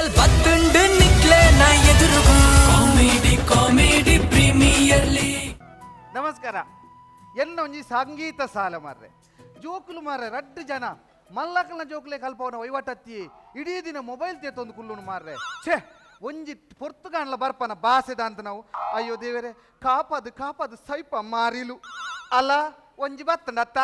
L ಬತ್ತುಂಡು ನಿಕ್ಲೆ ನಾ ಎದುರುಗು. Comedy comedy premier league. ನಮಸ್ಕಾರ. ಎನ್ನ ಒಂಜಿ ಸಂಗೀತ ಸಾಲ ಮಾರ್ರೆ, ಜೋಕುಲು ಮಾರ್ರೆ. ರಡ್ಡು ಜನ ಮಲ್ಲಕಲ್ನ ಜೋಕುಲೆ ಕಲ್ಪವನ ವೈವಟತ್ತಿ ಇಡೀ ದಿನ ಮೊಬೈಲ್ ತೇತೊಂದು ಕುಲ್ಲುನು ಮಾರ್ರೆ. ಛೇ, ಒಂಜಿ ಪೊರ್ತುಗಾಣ್ಲ ಬರ್ಪನ ಬಾಸೆದ ಅಂತ ನಾವು. ಅಯ್ಯೋ ದೇವರೇ, ಕಾಪದು ಕಾಪದು ಸೈಪ ಮಾರಿಲು ಅಲ್ಲ. ಒಂಜಿ ಬತ್ತಂಡತ್ತ.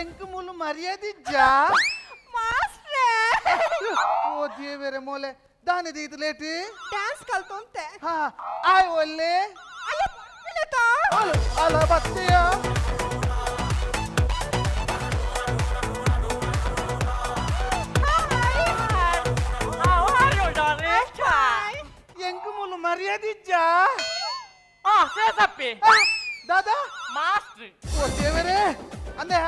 ಎಂಕ್ ಮುಲು ಮರ್ಯಾದಿಜ್ಜಾ? ಮಾಸ್ಟ್ರೇ. ಓ ದೇವರೇ, ಮೋಲೆ ದಾನೆ ದೀತ್ ಲೇಟ್? ಡ್ಯಾನ್ಸ್ ಕಲ್ತೊಂತೆ. ಹಾ, ಆಯ್ ಒಲ್ಲೆ. ಅಯ್ಯೋ, ಬರ್ಪಿಲ್ಲತಾ? ಅಲ್ಲ ಅಲ್ಲ, ಬತ್ತೆಯ. ಹಾಯ್. ಎಂಕ್ ಮುಲು ಮರ್ಯಾದಿಜ್ಜಾ? ಸೇಸಪ್ಪಿ. ಆ, ದಾದಾ? ಮಾಸ್ಟ್ರ್. ಓ ದೇವರೇ, ಅಂದೆ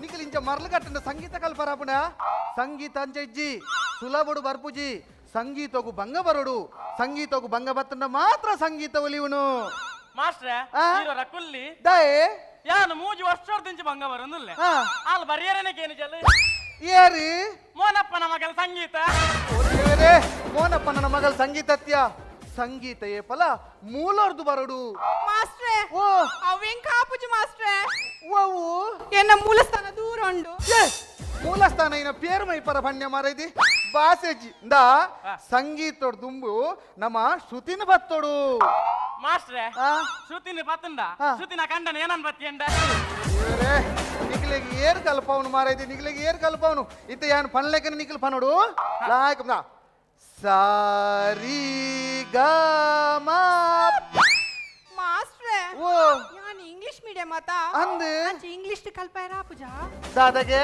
ನಿಖಲ್ ಇಂಚ ಮರ್ಲು ಕಟ್ಟಂಡ ಸಂಗೀತ ಕಲ್ಪರಾಪುಣ. ಸಂಗೀತ ಅಂಚ ಇಜ್ಜಿ, ಸುಲಭಡು ಬರ್ಪುಜಿ. ಸಂಗೀತಗು ಭಂಗ ಬರೋಡು. ಸಂಗೀತಗು ಭಂಗ ಬತ್ತಂಡ ಮಾತ್ರ ಸಂಗೀತ ಒಲಿಯುನು. ಮಾಸ್ಟ್ರ. ಆ? ಇರೋರ ಕುಲ್ಲಿ. ದಾಯೆ? ಯಾನು ಮೂಜಿ ವರ್ಷದಿಂಚ ಭಂಗ ಬರೋದಿಲ್ಲ. ಹಾ. ಅಲ್ಲಿ ಬರಿಯರನೆ ಕೇನು ಜಲ್. ಏರಿ? ಮೋನಪ್ಪನ ಮಗನ ಸಂಗೀತ. ಓ ದೇವರೇ, ಮೋನಪ್ಪ ನನ್ನ ಮಗಳ ಸಂಗೀತತ್ಯ. ಸಂಗೀತ ಏಪಲ ಮೂಲರ್ದು ಬರೋಡು. ಮಾಸ್ಟ್ರೇ. ಓ. ಅವೇನ್ ಕಾಪುಜಿ ಮಾಸ್ಟ್ರೇ. ಓವು? ಎನ್ನ ಮೂಲಸ್ಥಾನ ದೂರ ಉಂಡು. ಏ, ಮೂಲಸ್ಥಾನ ಇನ ಪೇರು ಮೈಪರ ಪಣ್ಯ ಮಾರೈತಿ ಬಾಸೆಜಿ ಇಂದ. ಸಂಗೀತೊಡ್ ದುಂಬು ನಮ್ಮ ಶ್ರುತಿನ ಬತ್ತೋಡು. ಮಾಸ್ಟ್ರೆ. ಆ? ಶ್ರುತಿನ ಪತ್ತಂದ. ಹಾ. ಶ್ರುತಿನ ಕಂಡನ ಏನನ್ ಬತ್ತಿಯಂಡ? ದೇವರೇ, ನಿಕ್ಲೆಗ್ ಏರ್ ಕಲ್ಪವನು ಮಾರೈತಿ, ನಿಕ್ಲೆಗ್ ಏರ್ ಕಲ್ಪವನು. ಇತ್ತ ಯಾನ್ ಪನ್ಲೆಕನ ನಿಕ್ಲ್ ಪನೋಡು ಲಾಯ್ಕ್ ಸಾರಿ ಗ ಮ. ಮಾಸ್ಟ್ರೇ. ಓ. ಯಾನ್ ಇಂಗ್ಲಿಷ್ ಮೀಡಿಯಂ ಆತ. ಅಂದ್. ಅಂಚ ಇಂಗ್ಲಿಷ್ ಕಲ್ಪಾಯರ ಪೂಜಾ. ದಾದಾಗೆ?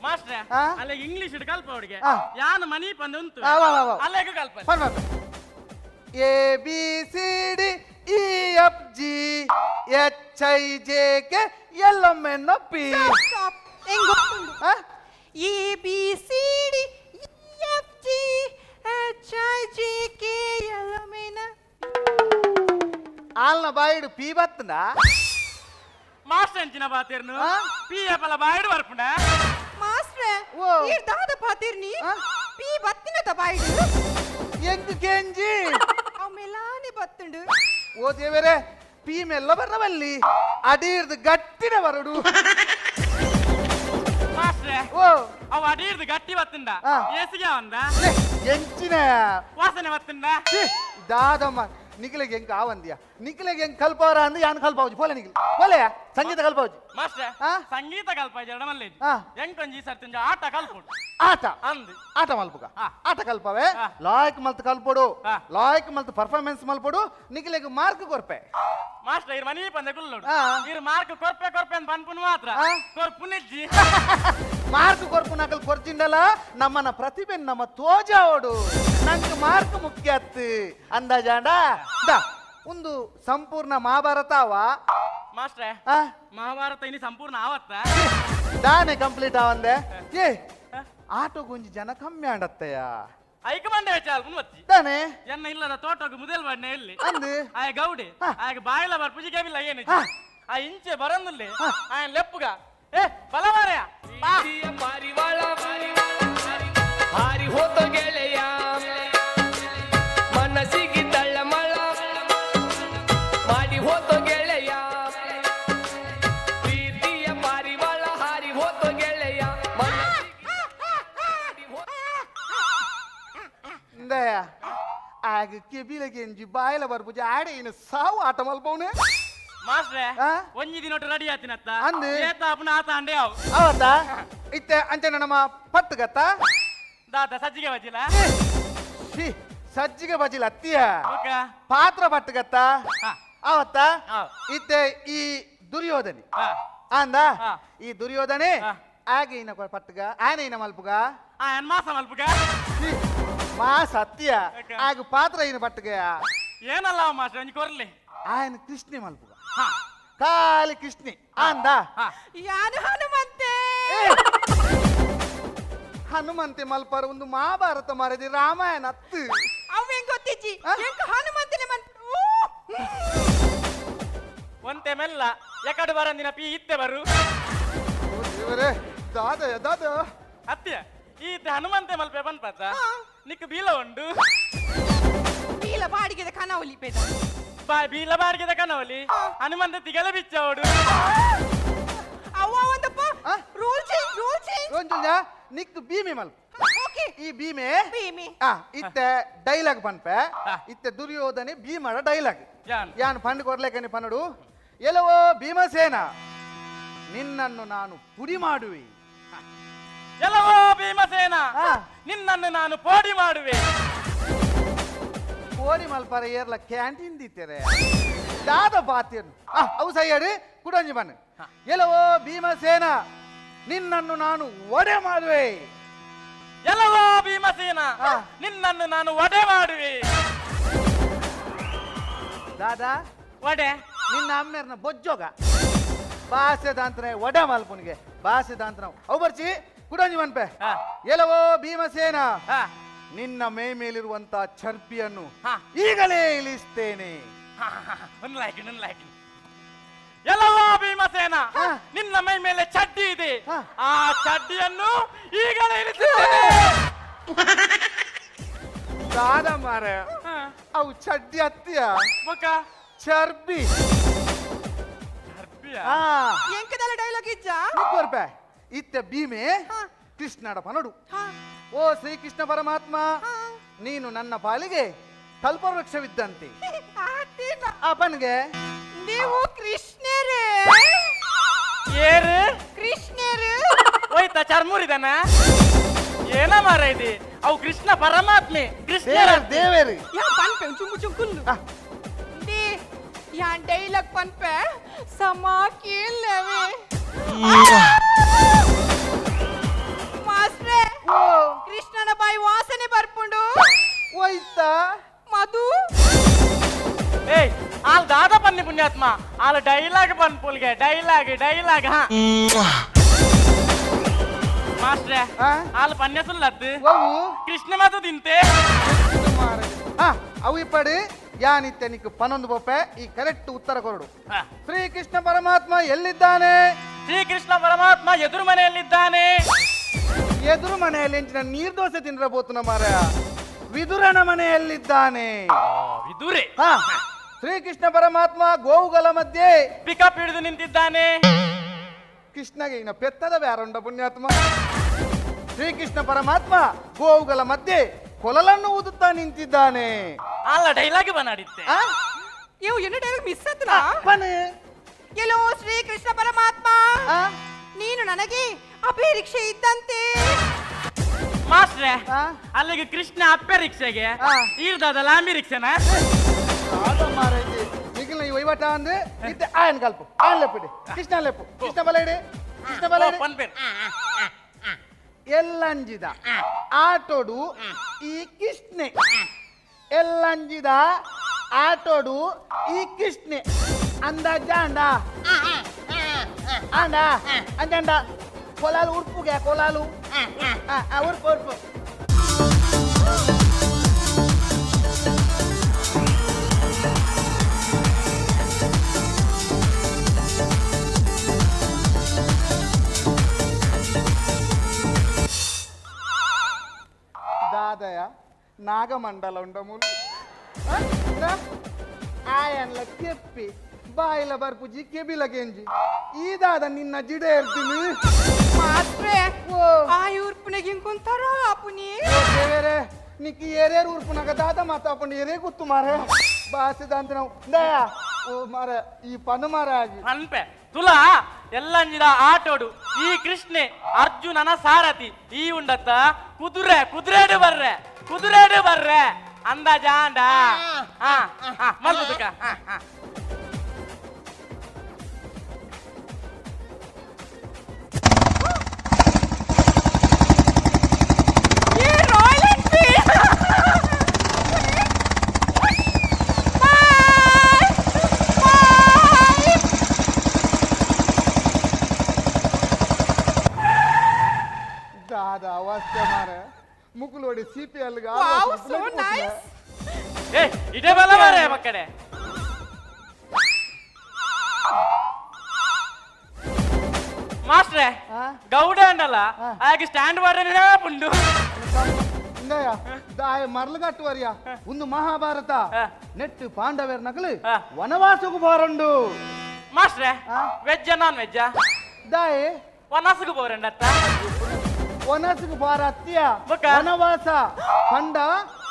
ಮಾಸ್ಟ್ರೆ. ಆ? ಅಲ್ಲಿಗೆ ಇಂಗ್ಲಿಷ್ ಕಲ್ಪ ಅವಡಿಗೆ. ಆ. ಯಾನು ಮನಿ ಪಂದ ಉಂಟು. ಆ, ವಾ, ವಾ, ವಾ. ಅಲ್ಲೇಗೂ ಕಲ್ಪ. ಫನ್ ಮಾಡ್ತ. A B C D E F G H I J K L M N O P. Stop, ಹೆಂಗ್ ಗೊತ್ತುಂಡು? ಆ? A B C D E F G H I J K L M N. ಆಲ್ನ ಬಾಯಿಡು P ಬತ್ತಂದ. Master ಅಂಚಿನ ಬಾತೇರ್ನು. ಆ? P ಎಪಲ ಬಾಯ್ಡು ಬರ್ಪುಂಡ. ಮಾಸ್ಟ್ರೇ. ಓ. ಈರ್ ದಾದ ಪಾತಿರ್ನಿ? ಆ? ಪಿ ಬತ್ತಿನತ ಬಾಯ್ಡು. ಎಂಕ್ ಕೆಂಜಿ. ಅವ್ ಮೆಲಾನೆ ಬತ್ತುಂಡು. ಓ ದೇವರೇ, ಪಿ ಮೆಲ್ಲ ಬರ್ರವಲ್ಲಿ, ಅಡೀರ್ದು ಗಟ್ಟಿನ ಬರಡು. ಮಾಸ್ಟ್ರೆ. ಓ. ಅವ ಅಡೀರ್ದು ಗಟ್ಟಿ ಬತ್ತಂದ. ಆ. ಏಸಿಗೆ ಅವಂದ. ಲೇ, ಎಂಚಿನ? ವಾಸನೆ ಬತ್ತಂದ. ಛೀ, ದಾದಮ್ಮ, ನಿಖಿಲಿಗೆ ಹೆಂಗ್ ಆವಂದಿಯ? ನಿಖಿಲಿಗೆ ಹೆಂಗ್ ಕಲ್ಪವರ ಅಂದ್ ಯಾನ್ ಕಲ್ಪವಜಿ. ಪೋಲೆ ನಿಖಿಲ್, ಪೋಲೆ, ಸಂಗೀತ ಕಲ್ಪವಜಿ. ಮಾಸ್ಟ್ರೆ. ಆ? ಸಂಗೀತ ಕಲ್ಪ ಜಡಮಲ್ಲಿ. ಆ. ಎಂಕೊಂಜಿ ಸರ್ತಿಂಜ ಆಟ ಕಲ್ಪುಡು. ಆಟ? ಅಂದ್. ಆಟ ಮಲ್ಪುಗ. ಆ. ಆಟ ಕಲ್ಪವೆ. ಆ. ಲಾಯ್ಕ್ ಮಲ್ತ್ ಕಲ್ಪೊಡು. ಆ. ಲಾಯ್ಕ್ ಮಲ್ತ್ ಪರ್ಫಾರ್ಮೆನ್ಸ್ ಮಲ್ಪೊಡು, ನಿಖಿಲಿಗೆ ಮಾರ್ಕ್ ಕೊರ್ಪೆ. ಮಾಸ್ಟರ್, ಇರ್ ಮನಿ ಪಂದೆ ಕುಲ್ಲುಡು. ಆ. ಇರ್ ಮಾರ್ಕ್ ಕೊರ್ಪೆ ಕೊರ್ಪೆ ಅಂತ ಪನ್ಪುನು ಮಾತ್ರ. ಆ. ಕೊರ್ಪುನೆಜ್ಜಿ. ಮಾರ್ಕ್ ಕೊರ್ಪು ನಕಲ್ ಕೊರ್ಜಿಂಡಲ ನಮ್ಮನ ಪ್ರತಿಭೆ ನಮ್ಮ ತೋಜಾವಡು. ನಂಗೆ ಮಾರ್ಕ್ ಮುಖ್ಯ ಅತ್ತು ಅಂದಾಜಾಂಡ. The ಒಂದು ಸಂಪೂರ್ಣ ಮಹಾಭಾರತ ಅವ. ಮಾಸ್ಟ್ರೆ. ಆ? ಮಹಾಭಾರತ ಇನಿ ಸಂಪೂರ್ಣ ಆವತ್ತ. ದಾನೆ ಕಂಪ್ಲೀಟ್ ಆವಂದೆ. ಏ, ಆಟೋಗೊಂಜಿ ಜನ ಕಮ್ಮಿ ಆಂಡತ್ತಯ್ಯ. ಐಕ ಬಂಡೆ ಚಾಲ್ ಬತ್ತಿ. ದಾನೆ? ಎನ್ನ ಇಲ್ಲದ ತೋಟಕ್ಕೆ ಮುದಲ್ ಬಣ್ಣ ಇಲ್ಲಿ. ಅಂದ್. ಆಯ ಗೌಡಿ. ಹಾ. ಆಯಗ ಬಾಯಿಲ ಬರ್ ಪೂಜೆ ಇಲ್ಲ ಏನು. ಹಾ. ಆ ಇಂಚೆ ಬರಂದುಲ್ಲೆ. ಹಾ. ಆಯನ್ ಲೆಪ್ಪುಗ ಏ ಬಲವಾರಯ ಬಾ. ಪಾರಿವಾಳ ಹಾರಿ ಹೋತ ಗೆಳೆಯ, ಮನಸ್ಸಿಗೆ ತಳ್ಳಮಳ ಮಾಡಿ ಹೋತ ಗೆಳೆಯ. ಪ್ರೀತಿಯ ಪಾರಿವಾಳ ಹಾರಿ ಹೋತ ಗೆಳೆಯ, ಮನಸ್ಸಿಗೆ ಇಂದಯ, ಆಗ ಕೆಬಿಲಗೆ ಎಂಜಿ ಬಾಯಿಲ ಬರ್ಪುಜಿ ಆಡೆ ಇನ್ನು ಸಾವು ಆಟ ಮಲ್ಪವನೆ. ಮಾಸ್ಟ್ರೆ. ಆ? ಒಂಜಿ ದಿನೊಟ್ಟು ರೆಡಿ ಆತಿನತ್ತ. ಅಂದ್. ಏತ ಅಪನ ಆತ ಅಂಡೆ ಅವು. ಅವತ್ತ ಇತ್ತೆ ಅಂಚನೆ ನಮ್ಮ ಪಟ್ಟುಗತ್ತ. ದಾದ ಸಜ್ಜಿಗೆ ಬಜಿಲ? She, ಸಜ್ಜಿಗೆ ಬಜಿಲ ಅತ್ತಿಯ. ಓಕ. ಪಾತ್ರ ಪಟ್ಟುಗತ್ತ. ಹಾ. ಅವತ್ತ. ಆವ್. ಇತ್ತೆ ಈ ದುರ್ಯೋಧನೆ ಹಾ. ಅಂದ. ಹಾ. ಈ ದುರ್ಯೋಧನೆ ಹಾ. ಆಗ ಇನ್ನ ಪಟ್ಟುಗ ಆನೆ ಇನ್ನ ಮಲ್ಪುಗ. ಆ ಎನ್ ಮಾಸ ಮಲ್ಪುಗ. ಛೀ, ಮಾ ಸತ್ಯ. ಯಾಕ? ಆಗ ಪಾತ್ರ ಇನ್ನ ಪಟ್ಟುಗ. ಏನಲ್ಲ ಅವ ಮಾಸ್ಟ್ರೆ, ಒಂಜಿ ಕೊರ್ಲಿ. ఆయన ಕೃಷ್ಣೆ ಮಲ್ಪುಗ. ಹಾ. ಖಾಲಿ ಕೃಷ್ಣೆ ಅಂದ. ಹಾ. ಯಾನು ಹನುಮಂತೆ. ಏ! ಹನುಮಂತೆ ಮಲ್ಪರ ಒಂದು ಮಹಾಭಾರತ ಮಾರದಿ ರಾಮಾಯಣ ಅತ್ತು ಅವ್ ಹೆಂಗ್ ಗೊತ್ತಿಜ್ಜಿ ಎಂಕ ಹನುಮಂತನೆ ಮನ್ ಒಂತೆ ಮೆಲ್ಲ ಎಕಡು ಬರಂದಿನ ಪೀ ಇತ್ತೆ ಬರು ದೇವರೇ ದಾದ ದಾದ ಅತ್ಯ ಈತ ಹನುಮಂತೆ ಮಲ್ಪೆ ಪನ್ಪತ್ತ ನಿಕ್ ಬೀಲ ಉಂಡು ಬೀಲ ಬಾಡಿಗೆದ ಕನವಲಿ ಪೇದ ಬೀಲ ಬಾಡಿಗೆದ ಕನವಲಿ ಹನುಮಂತ ತಿಗಲ ಬಿಚ್ಚವಡು ಅವ್ವ ಒಂದಪ್ಪ ರೋಲ್ ಚೇಂಜ್ ರೋಲ್ ಚೇಂಜ್ ರೋಂಜುಂಜ ನಿಕ್ ಭೀಮೆ ಮಲ್ಪ ಓಕೆ ಈ ಭೀಮೆ ಭೀಮೆ ಇತ್ತೆ ಡೈಲಾಗ್ ಪನ್ಪೆ ಇತ್ತೆ ದುರ್ಯೋಧನೆ ಭೀಮಡ ಡೈಲಾಗ್ ಯಾನ್ ಪಂಡ್ ಕೊರ್ಲೇಕನೆ ಪನ್ನಡು ಎಲ್ಲವೋ ಭೀಮಸೇನ ನಿನ್ನನ್ನು ನಾನು ಪುಡಿ ಮಾಡುವೆ ಎಲ್ಲವೋ ಭೀಮಸೇನ ನಿನ್ನನ್ನು ನಾನು ಪೋಡಿ ಮಾಡುವೆ ಪೋಡಿ ಮಲ್ಪರ ಏರ್ಲ ಕ್ಯಾಂಟೀನ್ ದಿತ್ತೇರೆ ದಾದ ಬಾತೇನು ಅವು ಸೈಯಡು ಕುಡಂಜಿ ಬನ್ನ ಎಲ್ಲವೋ ಭೀಮಸೇನ ನಿನ್ನನ್ನು ನಾನು ಒಡೆ ಮಾಡುವೆ ಎಲ್ಲವೋ ಭೀಮಸೇನ ನಿನ್ನನ್ನು ನಾನು ಒಡೆ ಮಾಡುವೆ ದಾದಾ ಒಡೆ ನಿನ್ನ ಅಮ್ಮೇರ್ನ ಬೊಜ್ಜೋಗ ಬಾಸೆದಾಂತನೆ ಒಡೆ ಮಲ್ಪುನಿಗೆ ಬಾಸೆದಾಂತನ ಅವು ಬರ್ಚಿ ಕುಡಂಜಿ ಮನ್ಪೆ ಎಲ್ಲವೋ ಭೀಮಸೇನ ನಿನ್ನ ಮೈ ಮೇಲಿರುವಂತ ಚರ್ಪಿಯನ್ನು ಈಗಲೇ ಇಳಿಸ್ತೇನೆ. ಎಲ್ಲವೋ ಭೀಮಸೇನ ನಿನ್ನ ಮೈ ಮೇಲೆ ಚಡ್ಡಿ ಇದೆ, ಆ ಚಡ್ಡಿಯನ್ನು ಈಗಲೇ ಇಳಿಸುತ್ತೇನೆ. ದಾದ ಮಾರ ಅವು ಚಡ್ಡಿ ಅತ್ತಿಯ ಚರ್ಬಿ. ಎಂಕದಲ್ಲ ಡೈಲಾಗ್ ಇಜ್ಜ ಕೊರ್ಪೆ ಇತ್ತೆ ಭೀಮೆ ಕೃಷ್ಣಡ ಪನಡು, ಓ ಶ್ರೀಕೃಷ್ಣ ಪರಮಾತ್ಮ ನೀನು ನನ್ನ ಪಾಲಿಗೆ ಕಲ್ಪವೃಕ್ಷವಿದ್ದಂತೆ. ಅಪ್ಪನಿಗೆ ನೀವು ಕೃಷ್ಣರೇ ಏರು ಕೃಷ್ಣರು ಹೋಯ್ತಾ ಚರ್ಮುರಿದನ ಏನ ಮಾರ ಇದೆ ಅವು ಕೃಷ್ಣ ಪರಮಾತ್ಮೆ ಕೃಷ್ಣ ದೇವೇರಿ ಯಾ ಪನ್ಪೆ ಚುಂಬು ಚುಂಕುಲ್ಲು they yeah dialogue ಪನ್ಪೆ ಸಮಾ ಕೇಳವೆ ಮಾಸ್ಟ್ರೇ ಕೃಷ್ಣನ ಬಾಯಿ ವಾಸನೆ ಬರ್ಪುಂಡು ಹೋಯ್ತಾ ಮಧು. ಏಯ್ ಆಲ್ ದಾದ ಪನ್ನಿ ಪುಣ್ಯಾತ್ಮ ಆಲ್ ಡೈಲಾಗ್ ಪನ್ಪುಲ್ಗೆ ಡೈಲಾಗ್ ಡೈಲಾಗ್. ಹಾ ಮಾಸ್ಟ್ರೆ ಆಲ್ ಪನ್ಯ ಸುಲ್ಲದ್ದು ಕೃಷ್ಣ ಮಧು ತಿಂತೆ. ಅವು ಇಪ್ಪಡಿ ಯಾನಿತ್ತೆ ನಿಕ್ ಪನ್ನೊಂದು ಬೊಪ್ಪೆ ಈ ಕರೆಕ್ಟ್ ಉತ್ತರ ಕೊರಡು. ಶ್ರೀಕೃಷ್ಣ ಪರಮಾತ್ಮ ಎಲ್ಲಿದ್ದಾನೆ? ಶ್ರೀಕೃಷ್ಣ ಪರಮಾತ್ಮ ಎದುರು ಮನೆಯಲ್ಲಿದ್ದಾನೆ. ಎದುರು ಮನೆಯಲ್ಲಿ ಎಂಚಿನ ನೀರ್ ದೋಸೆ ತಿಂದ್ರ ಬೋತುನ ಮಾರ. ವಿದುರನ ಮನೆಯಲ್ಲಿದ್ದಾನೆ. ವಿದುರೆ. ಶ್ರೀಕೃಷ್ಣ ಪರಮಾತ್ಮ ಗೋವುಗಳ ಮಧ್ಯೆ ಪಿಕಪ್ ಹಿಡಿದು ನಿಂತಿದ್ದಾನೆ. ಕೃಷ್ಣಗೆ ಇನ್ನ ಪೆತ್ತದ ಬ್ಯಾರುಂಡ ಪುಣ್ಯಾತ್ಮ. ಶ್ರೀಕೃಷ್ಣ ಪರಮಾತ್ಮ ಗೋವುಗಳ ಮಧ್ಯೆ ಕೊಲಲನ್ನು ಊದುತ್ತಾ ನಿಂತಿದ್ದಾನೆ. ಅಲ್ಲ ಡೈಲಾಗ್ ಬನಾಡಿತ್ತೆ. ಇವು ಏನು ಡೈಲಾಗ್ ಮಿಸ್ ಆತನಾ? ಎಲ್ಲೋ ಶ್ರೀಕೃಷ್ಣ ಪರಮಾತ್ಮ ನೀನು ನನಗೆ ಅಪೇ ರಿಕ್ಷೆ ಇದ್ದಂತೆ. ಮಾಸ್ಟ್ರೆ ಅಲ್ಲಿಗೆ ಕೃಷ್ಣ ಅಪ್ಪೆ ರಿಕ್ಷೆಗೆ ಈರ್ದಾದ ಲಾಂಬಿ ರಿಕ್ಷೆನಾ? ನಿಖಿಲ್ ಈ ವಹಿವಾಟ ಅಂದ್ರೆ ಇತ್ತೆ ಆಯನ್ ಕಲ್ಪು ಆಯನ್ ಲೆಪ್ಪಿಡಿ ಕೃಷ್ಣ ಲೆಪ್ಪು ಕೃಷ್ಣ ಬಲ ಇಡಿ ಕೃಷ್ಣ ಬಲ ಇಡಿ. ಎಲ್ಲಂಜಿದ ಆಟೋಡು ಈ ಕೃಷ್ಣೆ, ಎಲ್ಲಂಜಿದ ಆಟೋಡು ಈ ಕೃಷ್ಣೆ ಅಂದಾಜ ಅಂಡ ಅಂಡ ಅಂಜಂಡ ಕೊಲಾಲು ಉರ್ಪುಗೆ ಕೊಲಾಲು ಉರ್ಪು ಉರ್ಪು. ದಾದಯ ನಾಗಮಂಡಲ ಉಂಡಮೂಲು ಆಯನ್ಲ ಕೆಪ್ಪಿ ಬಾಯಿಲ ಬರ್ಪುಜಿ ಕೆಬಿಲ ಕೆಂಜಿ ಈ ದಾದ ನಿನ್ನ ಜಿಡೆ ಇರ್ತೀನಿ. ಮಾಸ್ಟ್ರೆ ಆ ಉರ್ಪುನೆಗೆ ಇಂಕೊಂತಾರ ಅಪುನಿ ದೇವೇರೆ ನಿಕ್ಕಿ ಏರೇರು ಉರ್ಪುನಾಗ ದಾದ ಮಾತಾಪಂಡು ಏರೇ ಗೊತ್ತು ಮಾರ ಬಾಸಿದ ಅಂತ ನಾವು ದಯಾ ಓ ಮಾರ ಈ ಪನು ಮಾರ ಆಗಿ ಅನ್ಪೆ ತುಲಾ ಎಲ್ಲಂಜಿದ ಆಟೋಡು ಈ ಕೃಷ್ಣೆ ಅರ್ಜುನನ ಸಾರಥಿ ಈ ಉಂಡತ್ತ ಕುದುರೆ ಕುದುರೆಡು ಬರ್ರೆ ಕುದುರೆಡು ಬರ್ರೆ ಅಂದಾಜ ಅಂಡ ಮಲ್ಪುತಕ. ದಾದ ಸತ್ಯ ಮಾರೆ ಮುಕುಲೋಡಿ ಸಿಪಿಎಲ್ ಗೆ ವಾವ್ ಸೋ ನೈಸ್. ಏ ಇದೇ ಬಲ ಮಾರೆ ಮಕ್ಕಡೆ. ಮಾಸ್ಟ್ರೆ ಗೌಡ ಅಂಡಲ್ಲ ಹಾಗೆ ಸ್ಟ್ಯಾಂಡ್ ಮಾಡ್ರೆ ಪುಂಡು. ಇಂದಯ್ಯ ದಾಯ ಮರ್ಲಗಟ್ಟುವರಿಯ ಒಂದು ಮಹಾಭಾರತ ನೆಟ್ಟು ಪಾಂಡವೇರ್ ನಕಲು ವನವಾಸకు ಬಾರಂಡು. ಮಾಸ್ಟ್ರೆ ವೆಜ್ ನಾನ್ ವೆಜ್ ದಾಯೆ ವನವಾಸకు ಬೋರಂಡತ್ತ? ವನಸುకు ಬಾರತ್ಯ ವನವಾಸ ಪಂಡ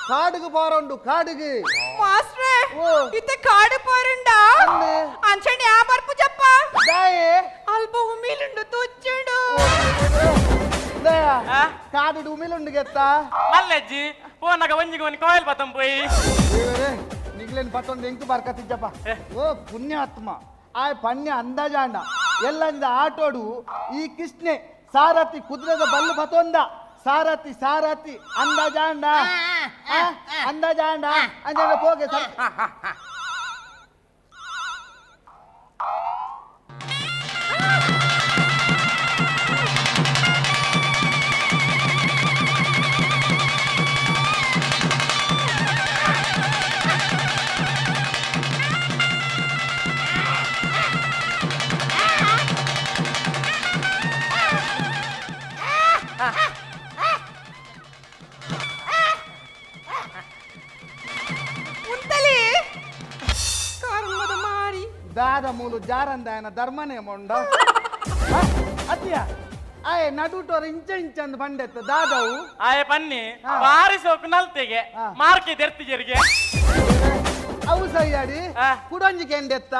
ಕಾಡುగు ಬಾರಂಡು ಕಾಡುగు. ಮಾಸ್ಟ್ರೆ ಇತ್ತ ಕಾಡು ಪೋರಂಡ ಅಂಚಂಡಿ ಆ ಬರ್ಪು ಜಪ್ಪ ದಾಯೆ ಅಲ್ಪ ಉಮಿಲುಂಡು ತುಚ್ಚುಂಡು. ಕಾಡು ಉಮಿಲುಂಡು ಗೆತ್ತ ಮಲ್ಲೆಜ್ಜಿ ಪೋನಾಗ ಒಂಜಿಗೆ ಒಂದು ಕಾಯಿಲ್ ಪತ್ತಂ ಪೋಯಿ ನಿಗ್ಲೇನ್ ಪತ್ತೊಂದು ಎಂಕು ಬರ್ಕತ್ತಿಜ್ಜಪ್ಪ. ಓ ಪುಣ್ಯಾತ್ಮ ಆ ಪಣ್ಯ ಅಂದಾಜಾಂಡ ಎಲ್ಲಂದ ಆಟೋಡು ಈ ಕೃಷ್ಣೆ ಸಾರಥಿ ಕುದುರೆದ ಬಲ್ಲು ಪತ್ತೊಂದ ಸಾರಥಿ ಸಾರಥಿ ಅಂದಾಜಾಂಡ ಅಂದಾಜಾಂಡ ಅಂಜಾಂಡ ಪೋಗೆ ಸರ್. ದಾದ ಮೂಲು ಜಾರಂದಾಯನ ಧರ್ಮನೇ ಮೊಂಡ ಅತ್ತಿಯ ಆಯೆ ನಡುಟೋರ್ ಇಂಚ ಇಂಚ ಅಂದ್ ಬಂಡೆತ್ತ ದಾದವು ಆಯೆ ಪನ್ನಿ ಬಾರಿ ಸೋಕು ನಲ್ತೆಗೆ ಮಾರ್ಕೆ ದೆರ್ತಿಜರಿಗೆ ಅವು ಸೈಯಾಡಿ ಕುಡಂಜಿ ಕೆಂಡೆತ್ತ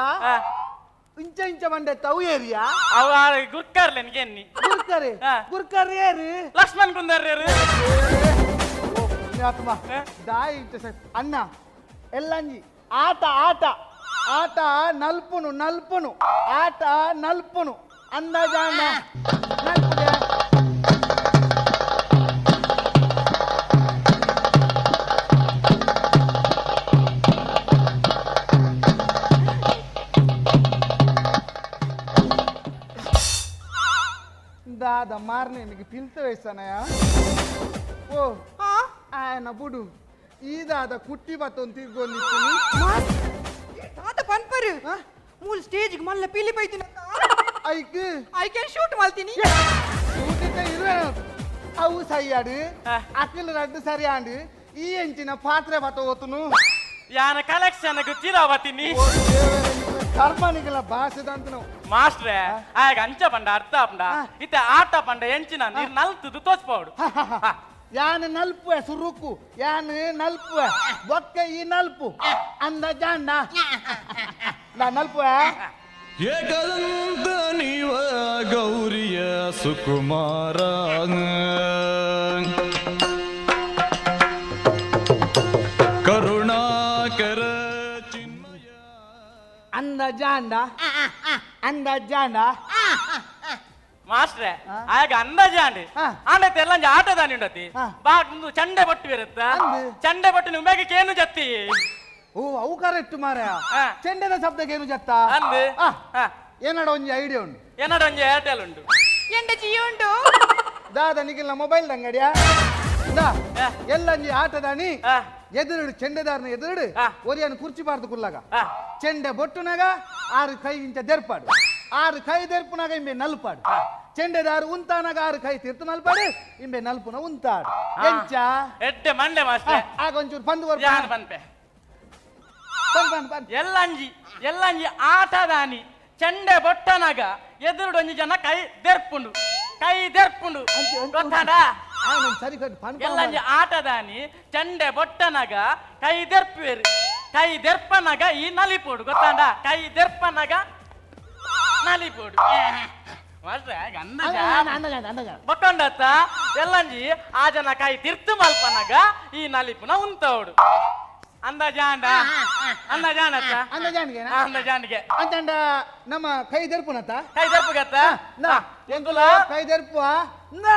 ಇಂಚ ಇಂಚ ಬಂಡೆತ್ತ ಅವು ಏರಿಯಾ ಅವು ಗುರ್ಕರ್ಲೆನ್ ಎನ್ನಿ ಗುರ್ಕರೆ ಗುರ್ಕರ್ ಏರು ಲಕ್ಷ್ಮಣ್ ಕುಂದರ್ರೇರು. ಓ ಪುಣ್ಯಾತ್ಮ ದಾಯಿ ಇಂಚ ಅಣ್ಣ ಎಲ್ಲಂಜಿ ಆಟ ಆಟ ಆಟ ನಲ್ಪುನು ನಲ್ಪುನು ಆಟ ನಲ್ಪುನು ಅಂದಾಜಾಂಡ ನಲ್ಪುಗೆ. ದಾದ ಮಾರ್ನೆ ನಿಮಗೆ ಪಿಲ್ತ ವಯಸ್ಸನಯ. ಓ ಆಯನ ಬುಡು ಈ ದಾದ ಕುಟ್ಟಿ ಬತ್ತೊಂದು ತಿರ್ಗೊಂದಿತ್ತು. ತಾತ ಪನ್ಪರು ಮೂಲ ಸ್ಟೇಜ್ ಮಲ್ಲ ಪಿಲಿ ಬೈತಿನ ಐಕ್ I can shoot ಮಲ್ತೀನಿ. ಶೂಟಿಂದ ಇರುವೆ ಅವು ಸೈಯಾಡು ಅಖಿಲ್ ರಡ್ಡು ಸರಿ ಆಂಡು ಈ ಎಂಚಿನ ಪಾತ್ರೆ ಬತ್ತ ಓತುನು ಯಾನ ಕಲೆಕ್ಷನ್ ಗುಚ್ಚಿರಾವತಿನಿ ಕರ್ಮನಿಗೆಲ್ಲ ಭಾಷೆದಂತ ಮಾಸ್ಟ್ರೆ ಆಗ ಅಂಚ ಪಂಡ ಅರ್ಥ ಪಂಡ ಇತ್ತ ಆಟ ಪಂಡ ಎಂಚಿನ ನೀರ್ ನಲ್ತುದು ತೋಚ್ಪೋಡು. ಯಾನ್ ನಲ್ಪುವೆ ಸುರುಕು ಯಾನ್ ನಲ್ಪುವೆ ಬೊಕ್ಕ ಈ ನಲ್ಪು ಅಂದ ಜಾಂಡ ನಾ ನಲ್ಪುವೆ. ಏಕದಂತ ನೀವ ಗೌರಿಯ ಸುಕುಮಾರ ಕರುಣಾಕರ ಚಿನ್ಮಯ ಅಂದ ಜಾಂಡ ಅಂದ ಜಾಂಡ ಮಾಸ್ಟ್ರೆ ಆಗ ಅಂದಾಜಾಂಡಿ ಆಂಡತ್ತೆ ಎಲ್ಲ ಆಟದಾನಿ ಉಂಡತಿ ಬಾ ಮುಂದು ಚಂಡೆ ಬಟ್ಟು ಇರುತ್ತ ಚಂಡೆ ಬಟ್ಟು ನಿಮಗೆ ಕೇನು ಜತ್ತಿ. ಓ ಅವು ಕರೆಕ್ಟ್ ಮಾರ ಚೆಂಡೆದ ಶಬ್ದಕ್ಕೆ ಏನು ಜತ್ತ ಅಂದು ಏನಡ ಒಂಜಿ ಐಡಿಯಾ ಉಂಡು ಏನಡ ಒಂಜಿ ಏರ್ಟೆಲ್ ಉಂಡು ಎಂಡ ಜಿಯೋ ಉಂಡು ದಾದ ನಿಗಿಲ್ಲ ಮೊಬೈಲ್ ದಂಗಡಿಯಾ ದಾ ಎಲ್ಲಂಜಿ ಆಟದಾನಿ ಎದುರುಡು ಚೆಂಡೆದಾರನ ಎದುರುಡು ಒರಿಯನ್ ಕುರ್ಚಿ ಬಾರ್ದು ಕುಲ್ಲಾಗ ಚೆಂಡೆ ಬೊಟ್ಟುನಾಗ ಆರು ಕೈ ಇಂಚ ದೆರ್ಪಾಡು ಆರು ಕೈ ದೆರ್ಪುನಾಗ ಇಂಬೆ ನಲ್ಪಾಡು ಚೆಂಡೆದಾರು ಉಂತಾನಾಗ ಆರು ಕೈ ತೀರ್ತು ನಲ್ಪಾಡು ಇಂಬೆ ನಲ್ಪುನ ಉಂತಾಡು ಎಂಚ ಎಡ್ಡೆ ಮಂಡೆ ಮಾಸ್ಟರ್ ಆಗ ಒಂಚೂರು ಬಂದು ಪನ್ಪೆ ಎಲ್ಲಂಜಿ ಎಲ್ಲಂಜಿ ಆಟದಾನಿ ಚೆಂಡೆ ಬೊಟ್ಟನಾಗ ಎದುರುಡು ಒಂಜಿ ಜನ ಕೈ ದೆರ್ಪುಂಡು ಕೈ ದೆರ್ಪುಂಡು ಗೊತ್ತಾಡ ಎಲ್ಲಂಜಿ ಆಟದಾನಿ ಚೆಂಡೆ ಬೊಟ್ಟನಾಗ ಕೈ ದೆರ್ಪುವೇರು ಕೈ ದೆರ್ಪನಾಗ ಈ ನಲಿಪೋಡು ಗೊತ್ತಾಂಡ ಕೈ ದೆರ್ಪನಾಗ ನಲಿಪೋಡು ಬೊಕ್ಕಂಡತ್ತ ಎಲ್ಲಂಜಿ ಆ ಜನ ಕೈ ತಿರ್ತು ಮಲ್ಪನಾಗ ಈ ನಲಿಪುನ ಉಂತವಡು ಅಂದಾಜಾಂಡ ಅಂದಾಜಾಂಡತ್ತ ಅಂದಾಜಾಂಡಿಗೆ ಅಂದಾಂಡ ನಮ್ಮ ಕೈ ದೆರ್ಪುನತ್ತ ಕೈ ದೆರ್ಪುಗತ್ತ ನಾ ಎಂಕುಲ ಕೈ ದೆರ್ಪುವ ನಾ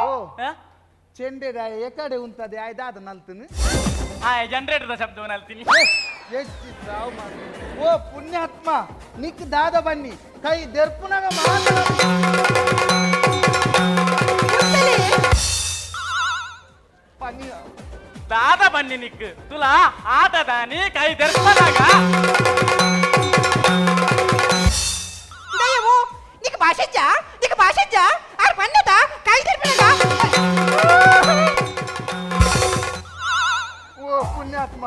ಓ ಚೆಂಡೆದ ಎಕಡೆ ಉಂತದೆ ಆಯ್ದಾದ ನಲ್ತೀನಿ ಆ ಜನರೇಟರ್ ಶಬ್ದ ನಲ್ತೀನಿ. ಎಷ್ಟು ಮಾರ್ರೆ. ಓ ಪುಣ್ಯಾತ್ಮ, ನಿಕ್ ದಾದ ಬನ್ನಿ ಕೈ ದೆರ್ಪುನಾಗ ಮಾತ್ರ. ಪನ್ನಿ. ದಾದ ಬನ್ನಿ ನಿಕ್ ತುಲಾ ಆಟ ದಾನಿ ಕೈ ದೆರ್ಪನಾಗ. ದಯವು ನಿಕ್ ಭಾಷೆಜ್ಜ, ನಿಕ್ ಭಾಷೆಜ್ಜ ಆರ್ ಪನ್ನದ ಕೈ ದೆರ್ಪನಾಗ. ಓ ಪುಣ್ಯಾತ್ಮ,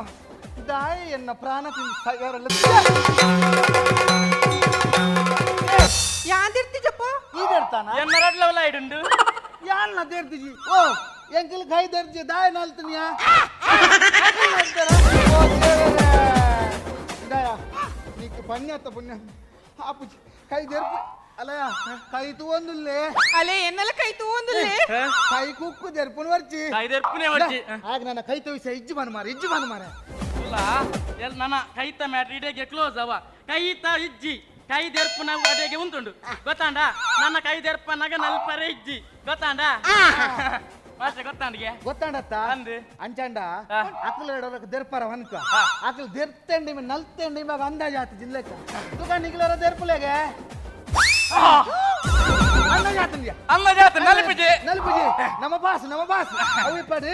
ದಾಯ ಎನ್ನ ಪ್ರಾಣ ತಿಂದು. ಯಾಂದಿರ್ತಿಜಪ್ಪ? ಈದೆರ್ತಾನ. ಎನ್ನ ರಡ್ಲವಲ ಇಡುಂಡು. ಯಾನ್ನ ದೇರ್ತಿಜಿ? ಓ ಎಂಕಲ್ ಕೈ ದರ್ಜಿ ದಾಯ ನಲ್ತನಿಯಾ? ದಾಯ ನೀಕು ಪಣ್ಯಾತ ಪುಣ್ಯ ಆಪುಜಿ ಕೈ ದೆರ್ಪು ಅಲಯ ಕೈ ತೂವೊಂದುಲ್ಲೆ. ಅಲೆ ಎನ್ನೆಲ್ಲ ಕೈ ತೂವೊಂದುಲ್ಲೆ. ಕೈ ಕುಕ್ಕು ದೆರ್ಪುನ ವರ್ಚಿ. ಕೈ ದೆರ್ಪುನೆ ವರ್ಚಿ. ಆಗ ನನ್ನ ಕೈ ತೋಯಿಸ ಇಜ್ಜು ಬನ್ ಮಾರ, ಇಜ್ಜು ಬನ್ ಮಾರ. ತುಲಾ ಎಲ್ ನನ್ನ ಕೈತ ಮ್ಯಾಟ್ರ್ ಇಡೇಗೆ ಕ್ಲೋಸ್ ಅವ. ಕೈತ ಇಜ್ಜಿ ಕೈ ದೆರ್ಪುನ ಅಡೆಗೆ ಉಂಟುಂಡು ಗೊತ್ತಾಂಡ. ನನ್ನ ಕೈ ದೆರ್ಪನಾಗ ನಲ್ಪರೆ ಇಜ್ಜಿ ಗೊತ್ತಾಂಡ ಮಾಸ್ಟರ್, ಗೊತ್ತಾಂಡಿಗೆ? ಗೊತ್ತಾಂಡತ್ತ. ಅಂದ್. ಅಂಚಾಂಡ ಅಕ್ಲು ಎಡೋರಕ್ಕೆ ದೆರ್ಪರ ವನ್ಕ ಅಕ್ಲು ದೆರ್ತಂಡಿ ನಲ್ತಂಡಿ ಇವಾಗ ಅಂದಾಜು ಆತು ಜಿಲ್ಲೆಕ್ಕ ತುಕ ನಿಗ್ಲರ ದೆರ್ಪುಲೆಗೆ ಅಂದಾಜು ಆತಂದ್ಯ. ಅಂದಾಜು ಆತು. ನಲ್ಪಿಜಿ. ನಲ್ಪಿಜಿ. ನಮ್ಮ ಬಾಸ್, ನಮ್ಮ ಬಾಸ್ ಅವು ಇಪ್ಪಡು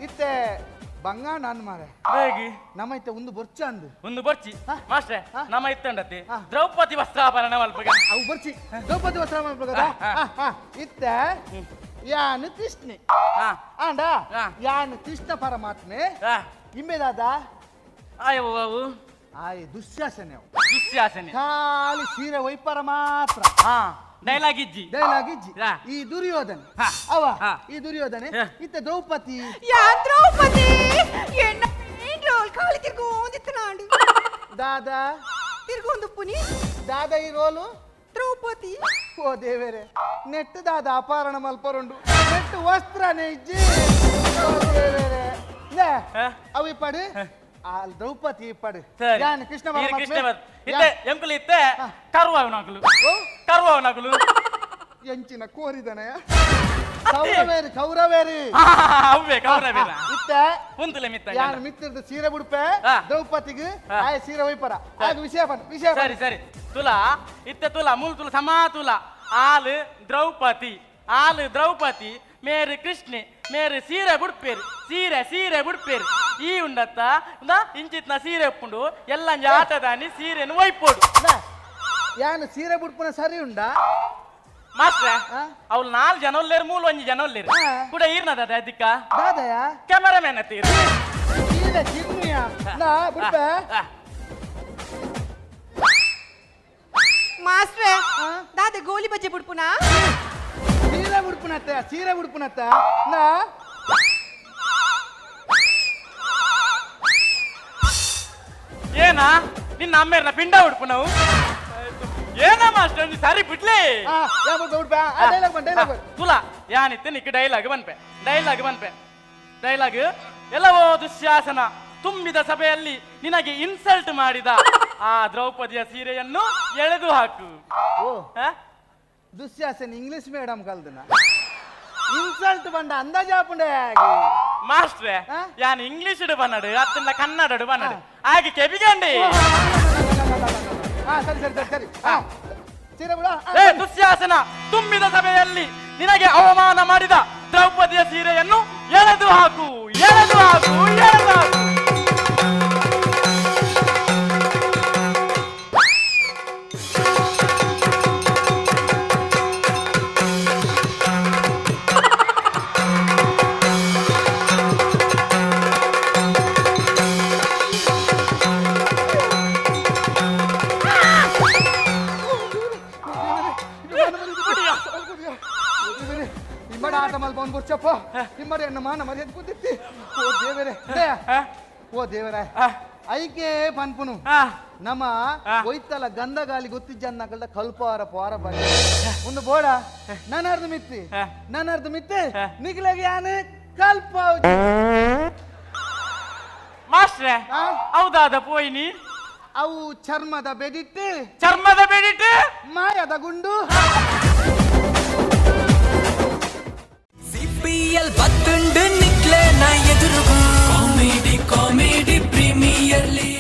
ಇತ್ತೆ ಬಂಗ ನಾನ್ ಮಾರೆ. ಹೇಗೆ? ನಮ್ಮ ಇತ್ತೆ ಒಂದು ಬೊರ್ಚ ಅಂದು. ಒಂದು ಬೊರ್ಚಿ ಮಾಸ್ಟ್ರೆ. ನಮ್ಮ ಇತ್ತಂಡತಿ ಹಾ. ದ್ರೌಪದಿ ವಸ್ತ್ರಾಭರಣ ಮಲ್ಪಗ. ಅವು ಬರ್ಚಿ, ದ್ರೌಪದಿ ವಸ್ತ್ರ ಮಲ್ಪಗದ. ಇತ್ತೆ ಯಾನು ಕೃಷ್ಣೆ ಆಂಡ ಯಾನು ಕೃಷ್ಣ ಪರಮಾತ್ಮೆ ಇಂಬೆದಾದ. ಆಯವು ಅವು ಆಯ್ ದುಶ್ಯಾಸನೆ ಅವು. ದುಶ್ಯಾಸನೆ. ಖಾಲಿ ಸೀರೆ ವೈಪರ ಮಾತ್ರ. ಡೈಲಾಗ್ ಇಜ್ಜಿ. ಡೈಲಾಗ್ ಇಜ್ಜಿ. ಈ ದುರ್ಯೋಧನೆ ಅವ ಈ ದುರ್ಯೋಧನೆ ಇತ್ತ ದ್ರೌಪದಿ. ಯಾ ದ್ರೌಪದಿ ಎನ್ನ ಮೇನ್ ರೋಲ್ ಖಾಲಿ ತಿರ್ಗೊಂದಿತ್ತನಾಂಡು. ದಾದಾ ತಿರ್ಗೊಂದು ಪುನಿ. ದಾದಾ ಈ ರೋಲು ದ್ರೌಪದಿ. ಓ ದೇವರೇ, ನೆಟ್ಟು ದಾದ ಅಪಹರಣ ಮಲ್ಪರುಂಡು, ನೆಟ್ಟು ವಸ್ತ್ರನೇ ಇಜ್ಜಿ. ಓ ದೇವರೇ, ಲೇ, ಅವು ಇಪ್ಪಡು ಆ ದ್ರೌಪದಿ ಇಪ್ಪಡು. ಸರಿ. ಯಾನ್ ಕೃಷ್ಣ ಈರ್ ಪರಮಾತ್ಮೆ. ಕೃಷ್ಣ ಇತ್ತೆ ಎಂಕುಲು ಇತ್ತೆ ಕರುವವನಕುಲು. ಓ? ಕರುವವನಕುಲು. ಎಂಚಿನ ಕೋರಿದನಯ ಕೌರವೇರಿ ಕೌರವೇರಿ. ಅವ್ವೆ ಕೌರವೇರ. ಇತ್ತೆ ಉಂತುಲೆ ಮಿತ್ತ. ಯಾನ್ ಮಿತ್ತಿರ್ದು ಸೀರೆ ಬುಡ್ಪೆ ದ್ರೌಪದಿಗೆ ಆಯ ಸೀರೆ ಒಯ್ಪರ ಆಗ ವಿಷಯ ಬನ್ ವಿಷಯ ಬನ್. ಸರಿ ಸರಿ ತುಲಾ ಇತ್ತೆ ತುಲಾ ಮೂಲು ತುಲ ಸಮಾ ತುಲಾ ಆಲು ದ್ರೌಪದಿ, ಆಲು ದ್ರೌಪದಿ ಮೇರು ಕೃಷ್ಣೆ ಮೇರು ಸೀರೆ ಬುಡ್ಪೇರು ಸೀರೆ ಸೀರೆ ಬುಡ್ಪೇರು ಈ ಉಂಡತ್ತ ಇಂಚಿತ್ನ ಸೀರೆ ಉಪ್ಪುಂಡು ಎಲ್ಲ ಆಟದಾನಿ ಸೀರೆನು ಒಯ್ಪೋಡು. ಲೇ, ಯಾನ್ ಸೀರೆ ಬುಡ್ಪುನ ಸರಿ ಉಂಡಾ? ಮಾಸ್ಟ್ರೆ ಅವ್ಳು 4 ಜನ ಒಲ್ಲೇರು ಮೂಲು ಒಂಜಿ ಜನ ಒಲ್ಲೇರು ಕೂಡ ಈರ್ನದ ಅದಕ್ಕ ದಾದಯ ಕ್ಯಾಮರಾಮ್ಯಾನ್ ಅತ್ತೀರು. ಸೀರೆ ಚಿನ್ನಿಯ ನಾ ಬುಡ್ಪೆ. ಮಾಸ್ಟ್ರೆ ದಾದೆ ಗೋಲಿ ಬಜ್ಜೆ ಬುಡ್ಪುನಾ? ಸೀರೆ ಬುಡ್ಪುನತ್ತ ಸೀರೆ ಬುಡ್ಪುನತ್ತ ನಾ. ಏನಾ ನಿನ್ನ ಅಮ್ಮೇರ್ನ ಪಿಂಡ ಉಡ್ಪುನವು ಏನ ಮಾಸ್ಟರ್ ಒಂಜಿ ಸರಿ ಬಿಡ್ಲಿ. ಯಾ ಬುಡ್ಪೆ ಬುಡ್ಪೆ. ಆ ಡೈಲಾಗ್ ಬನ್ ಡೈಲಾಗ್ ಬನ್. ತುಲಾ ಯಾನಿತ್ತೆ ನಿಕ್ ಡೈಲಾಗ್ ಬನ್ಪೆ ಡೈಲಾಗ್ ಬನ್ಪೆ ಡೈಲಾಗ್. ಎಲ್ಲವೋ ದುಶ್ಯಾಸನ ತುಂಬಿದ ಸಭೆಯಲ್ಲಿ ನಿನಗೆ ಇನ್ಸಲ್ಟ್ ಮಾಡಿದ ಆ ದ್ರೌಪದಿಯ ಸೀರೆಯನ್ನು ಎಳೆದು ಹಾಕು. ಓ ದುಶ್ಯಾಸನ ಇಂಗ್ಲಿಷ್ ಮೇಡಮ್ ಕಲ್ದನ ಇನ್ಸಲ್ಟ್ ಬಂಡ ಅಂದಾಜಾಪುಂಡೆ. ಮಾಸ್ಟ್ರೆ ಯಾನ್ ಇಂಗ್ಲಿಷ್ ಬನ್ನಡು ಅತ್ತಂಡ ಕನ್ನಡ ಬನ್ನಡು ಹಾಗೆ ಕೆಬಿಗಂಡಿ. ಸರಿ ಸರಿ ಸರಿ ಸರಿ ಸೀರೆ ಬಿಡ. ಏ ದುಶ್ಯಾಸನ ತುಂಬಿದ ಸಭೆಯಲ್ಲಿ ನಿನಗೆ ಅವಮಾನ ಮಾಡಿದ ದ್ರೌಪದಿಯ ಸೀರೆಯನ್ನು ಎಳೆದು ಹಾಕು ಎಳೆದು ಹಾಕು ಎಳೆದು ಹಾಕು. ಇಮ್ಮಡ ಆಟ ಮಲ್ಪವನ್ ಬುರ್ಚಪ್ಪ ಇಮ್ಮಡ ಎನ್ನ ಮಾನ ಮರ್ಯಾದೆ ಕೂತಿತ್ತಿ. ಓ ದೇವರೇ, ಓ ದೇವರೇ, ಐಕೆ ಪನ್ಪುನು ನಮ್ಮ ಒಯ್ತಲ ಗಂಧ ಗಾಲಿ ಗೊತ್ತಿಜ್ಜನ್ನಕಲ್ದ ಕಲ್ಪಾರ ಪೋರ ಬನ್ನಿ ಒಂದು ಬೋಡ. ನನ್ನರ್ದು ಮಿತ್ತಿ ನನ್ನರ್ದು ಮಿತ್ತಿ ನಿಗ್ಲಗೆ ಯಾನು ಕಲ್ಪ ಮಾಸ್ಟ್ರೆ ಹೌದಾದ ಪೋಯಿನಿ. ಅವು ಚರ್ಮದ ಬೆಡಿಟ್ಟು ಚರ್ಮದ ಬೆಡಿಟ್ಟು ಮಾಯದ ಗುಂಡು. ಸಿಪಿಎಲ್ ಬತ್ತುಂಡು ನಿಕ್ಲೆ ನಾ ಎದುರುಗು ಕಾಮಿಡಿ ಕಾಮಿಡಿ ಪ್ರೀಮಿಯರ್ ಲೀಗ್.